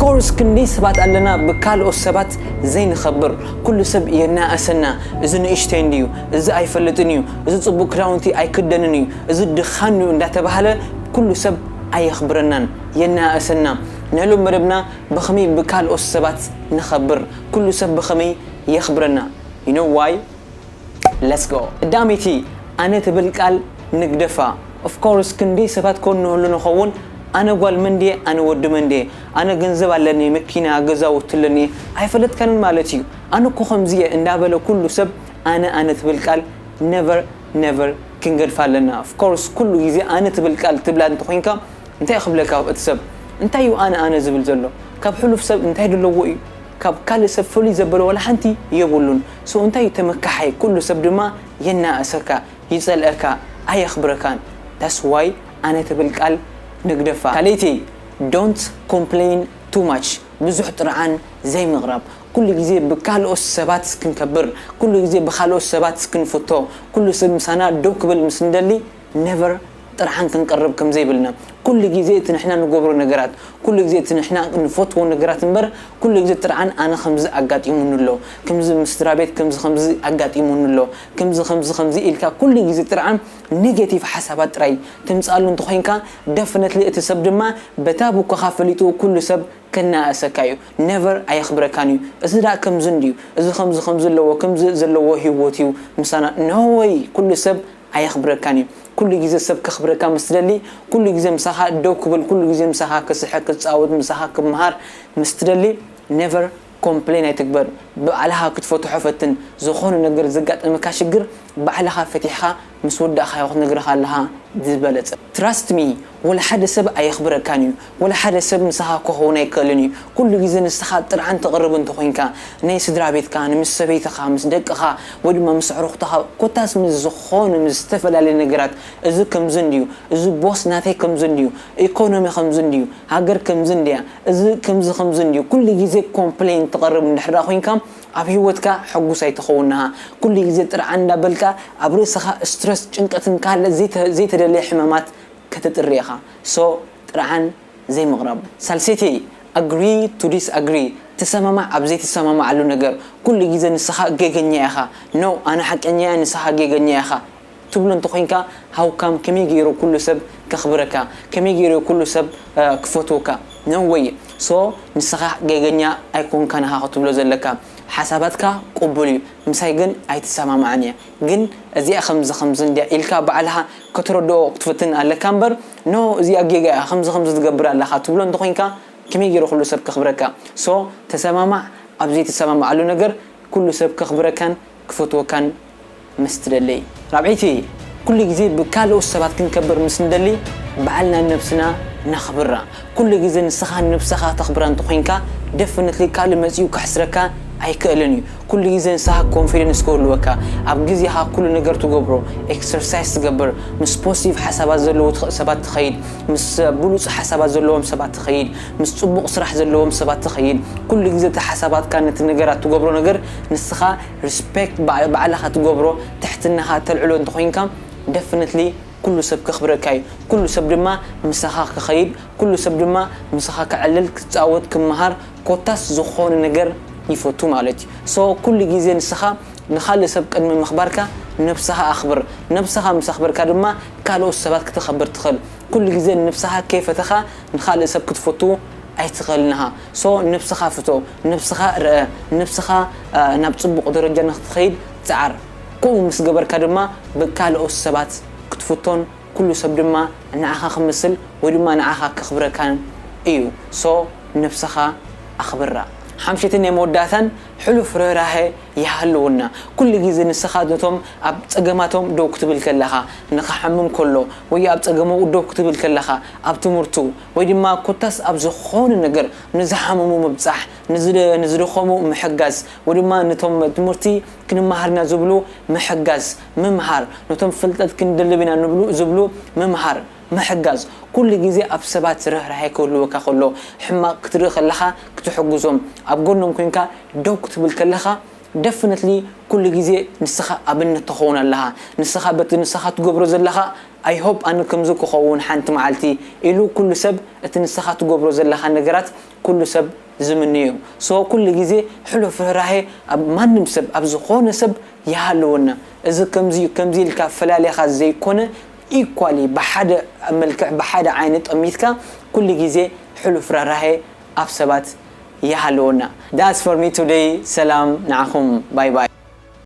ኮርስ ክንደይ ሰባት ኣለና ብካልኦት ሰባት ዘይንኸብር። ኩሉ ሰብ የናእሰና። እዚ ንእሽተይ እንድዩ፣ እዚ ኣይፈልጥን እዩ፣ እዚ ጽቡቕ ክዳውንቲ ኣይክደንን እዩ፣ እዚ ድኻን እዩ እንዳተባህለ ኩሉ ሰብ ኣየኽብረናን፣ የናእሰና። ንዕሉም መደብና ብኸመይ ብካልኦት ሰባት ንኸብር፣ ኩሉ ሰብ ብኸመይ የኽብረና። You know why? Let's go። ቀዳመይቲ፣ ኣነ ትብል ቃል ንግደፋ። Of course ክንደይ ሰባት ኮን ንህሉ ንኸውን፣ ኣነ ጓል መንድየ፣ ኣነ ወዲ መንድየ፣ ኣነ ገንዘብ ኣለኒ፣ መኪና፣ ገዛውቲ ኣለኒ፣ ኣይፈለጥካንን ማለት እዩ። ኣነ እኮ ከምዚ እየ እንዳበለ ኩሉ ሰብ ኣነ ኣነ ትብል ቃል never never ክንገድፋ ኣለና። Of course ኩሉ ግዜ ኣነ ትብል ቃል ትብላ እንተኾይንካ እንታይ ክብለካ እቲ ሰብ? እንታይ እዩ ኣነ ኣነ ዝብል ዘሎ? ካብ ሕሉፍ ሰብ እንታይ ዘለዎ እዩ? ካብ ካልእ ሰብ ፍሉይ ዘበለ ዋላ ሓንቲ የብሉን። So እንታይ እዩ ተመካሓይ? ኩሉ ሰብ ድማ የናእሰካ፣ ይጸልአካ፣ ኣየኽብረካን። That's why ኣነ ትብል ቃል ንግደፋ። ካልኣይቲ፣ don't complain too much፣ ብዙሕ ጥርዓን ዘይምቕራብ። ኩሉ ግዜ ብካልኦት ሰባት ክንከብር፣ ኩሉ ግዜ ብካልኦት ሰባት ክንፍቶ፣ ኩሉ ሰብ ምሳና ደው ክብል ምስ እንደሊ never ጥርዓን ክንቀርብ ከም ዘይብልና። ኩሉ ግዜ እቲ ንሕና ንገብሮ ነገራት፣ ኩሉ ግዜ እቲ ንሕና ንፈትዎ ነገራት እምበር፣ ኩሉ ግዜ ጥርዓን ኣነ ከምዚ ኣጋጢሙኒ ኣሎ፣ ከምዚ ምስ ስድራ ቤት ከምዚ ከምዚ ኣጋጢሙኒ ኣሎ፣ ከምዚ ከምዚ ከምዚ ኢልካ ኩሉ ግዜ ጥርዓን ኔጌቲቭ ሓሳባት ጥራይ ትምጻሉ እንተኾይንካ፣ ደፍነትሊ እቲ ሰብ ድማ በታ ቡኮኻ ፈሊጡ ኩሉ ሰብ ከናእሰካ እዩ። Never ኣየኽብረካን እዩ። እዚ ደኣ ከምዚ እንድዩ፣ እዚ ከምዚ ከምዚ ኣለዎ፣ ከምዚ ዘለዎ ህይወት እዩ ምሳና። No way! ኩሉ ሰብ ኣየኽብረካን እዩ። ኩሉ ግዜ ሰብ ከኽብረካ ምስ ትደሊ፣ ኩሉ ግዜ ምሳኻ ደው ክብል፣ ኩሉ ግዜ ምሳኻ ክስሕቅ፣ ክጻወት፣ ምሳኻ ክመሃር ምስ ትደሊ፣ never ኮምፕሌን ኣይትግበር። ባዕልኻ ክትፈትሖ ፈትን። ዝኾነ ነገር ዘጋጠመካ ሽግር ባዕልኻ ፈቲሕኻ ምስ ወዳእኻዮ ክትነግረኻ ኣለኻ ዝበለጸ። Trust me፣ ወላ ሓደ ሰብ ኣየኽብረካን እዩ። ወላ ሓደ ሰብ ምሳኻ ክኸውን ኣይክእልን እዩ። ኩሉ ግዜ ንስኻ ጥርዓን ተቕርብ እንተኾይንካ፣ ናይ ስድራ ቤትካ፣ ምስ ሰበይትኻ፣ ምስ ደቅኻ፣ ወይ ድማ ምስ ኣዕሩኽትኻ፣ ኮታስ ምስ ዝኾነ፣ ምስ ዝተፈላለየ ነገራት፣ እዚ ከምዚ እንድዩ፣ እዚ ቦስ ናተይ ከምዚ እንድዩ፣ ኢኮኖሚ ከምዚ እንድዩ፣ ሃገር ከምዚ እንድያ፣ እዚ ከምዚ ከምዚ እንድዩ፣ ኩሉ ግዜ ኮምፕሌን ትቐርብ እንድሕር ደኣ ኮይንካ፣ ኣብ ህይወትካ ሕጉስ ኣይትኸውን ኢኻ። ኩሉ ግዜ ጥርዓን እንዳበልካ ኣብ ርእስኻ ስትረስ፣ ጭንቀትን ካልእ ዘይተ-፣ ዘይተደለየ ሕማማት ከተጥሪ ኢኻ። So ጥርዓን ዘይምቕራብ። ሳልሰይቲ፣ agree to disagree፣ ተሰማማዕ ኣብ ዘይተሰማማዓሉ ነገር። ኩሉ ግዜ ንስኻ ጌገኛ ኢኻ፣ no ኣነ ሓቀኛ እየ፣ ንስኻ ጌገኛ ኢኻ ትብሎ እንተኾይንካ፣ ሃውካም ከመይ ገይሩ ኩሉ ሰብ ከኽብረካ? ከመይ ገይሩ ኩሉ ሰብ፣ እ፣ ክፈትወካ? No way። So ንስኻ ጌገኛ ኣይኮንካን ኢኻ ክትብሎ ዘለካ። ሓሳባትካ ቅቡል እዩ፣ ምሳይ ግን ኣይትሰማማዕን እያ። ግን እዚኣ ከምዚ ከምዚ እንድያ ኢልካ ባዕልኻ ከተረድኦ ክትፍትን ኣለካ እምበር፣ no እዚኣ ጌጋ እያ፣ ከምዚ ከምዚ ትገብር ኣለኻ ትብሎ እንተኾይንካ፣ ከመይ ገይሩ ኩሉ ሰብ ከኽብረካ? So ተሰማማዕ ኣብ ዘይትሰማማዓሉ ነገር፣ ኩሉ ሰብ ከኽብረካን ክፈትወካን ምስ ትደሊ። ራብዐይቲ፣ ኩሉ ግዜ ብካልኦት ሰባት ክንከብር ምስ እንደሊ፣ ባዕልና ነብስና ነኽብራ። ኩሉ ግዜ ንስኻ ነብስኻ ተኽብራ እንተኾይንካ፣ ደፍነትሊ ካልእ መጺኡ ከሕስረካ ኣይክእልን እዩ። ኩሉ ግዜ ንስኻ ኮንፊደንስ ክህልወካ፣ ኣብ ግዜኻ ኩሉ ነገር ትገብሮ፣ ኤክሰርሳይዝ ትገብር፣ ምስ ፖዚቲቭ ሓሳባት ዘለዎ ትኸ-፣ ሰባት ትኸይድ፣ ምስ ብሉጽ ሓሳባት ዘለዎም ሰባት ትኸይድ፣ ምስ ጽቡቕ ስራሕ ዘለዎም ሰባት ትኸይድ። ኩሉ ግዜ እቲ ሓሳባትካ ነቲ ነገራት ትገብሮ ነገር ንስኻ ሪስፔክት ባዕ-፣ ባዕልኻ ትገብሮ፣ ትሕትናኻ ተልዕሎ እንተኾይንካ፣ ደፍነትሊ ኩሉ ሰብ ከኽብረካ እዩ። ኩሉ ሰብ ድማ ምሳኻ ክኸይድ፣ ኩሉ ሰብ ድማ ምሳኻ ክዕልል፣ ክጻወት፣ ክመሃር፣ ኮታስ ዝኾነ ነገር ይፈቱ ማለት እዩ። So ኩሉ ግዜ ንስኻ ንኻልእ ሰብ ቅድሚ ምኽባርካ ነብስኻ ኣኽብር። ነብስኻ ምስ ኣኽበርካ ድማ ካልኦት ሰባት ክተኸብር ትኽእል። ኩሉ ግዜ ንነብስኻ ከይፈተኻ ንኻልእ ሰብ ክትፈቱ ኣይትኽእልን ኢኻ። So ነብስኻ ፍቶ፣ ነብስኻ ርአ፣ ነብስኻ፣ እ፣ ናብ ጽቡቕ ደረጃ ንኽትኸይድ ጽዓር። ከምኡ ምስ ገበርካ ድማ ብካልኦት ሰባት ክትፍቶን ኩሉ ሰብ ድማ ንዓኻ ክምስል ወይ ድማ ንዓኻ ከኽብረካን እዩ። So ነብስኻ ኣኽብራ። ሓምሸይትን ናይ መወዳእታን፣ ሕሉፍ ርህራሄ ይሃልወና። ኩሉ ግዜ ንስኻ ነቶም ኣብ ጸገማቶም ደው ክትብል ከለኻ፣ ንኽሓምም ከሎ ወይ ኣብ ጸገሙ ደው ክትብል ከለኻ፣ ኣብ ትምህርቱ ወይ ድማ ኮታስ ኣብ ዝኾነ ነገር ንዝሓመሙ ምብጻሕ፣ ንዝደ-፣ ንዝደኸሙ ምሕጋዝ፣ ወይ ድማ ነቶም ትምህርቲ ክንመሃር ኢና ዝብሉ ምሕጋዝ፣ ምምሃር፣ ነቶም ፍልጠት ክንደልብ ኢና ንብሉ፣ ዝብሉ ምምሃር፣ ምሕጋዝ። ኩሉ ግዜ ኣብ ሰባት ርህራሄ ክህልወካ ከሎ፣ ሕማቕ ክትርኢ ከለኻ ክትሕግዞም፣ ኣብ ጎኖም ኮንካ ደው ክትብል ከለኻ፣ Definitely ኩሉ ግዜ ንስኻ ኣብነት ትኸውን ኣለኻ። ንስኻ በቲ ንስኻ ትገብሮ ዘለኻ I hope ኣነ ከምዚ ክኸውን ሓንቲ መዓልቲ ኢሉ ኩሉ ሰብ እቲ ንስኻ ትገብሮ ዘለኻ ነገራት ኩሉ ሰብ ዝምንዮ እዩ። So ኩሉ ግዜ ሕሉፍ ርህራሄ ኣብ ማንም ሰብ ኣብ ዝኾነ ሰብ ይሃልወና። እዚ ከምዚ እዩ ከምዚ ኢልካ ፈላሊኻ ዘይኮነ equally ብሓደ መልክዕ ብሓደ ዓይኒ ጠሚትካ ኩሉ ግዜ ሕሉፍ ርህራሄ ኣብ ሰባት ይሃልወና። That's for me today። ሰላም ንዓኹም። Bye bye።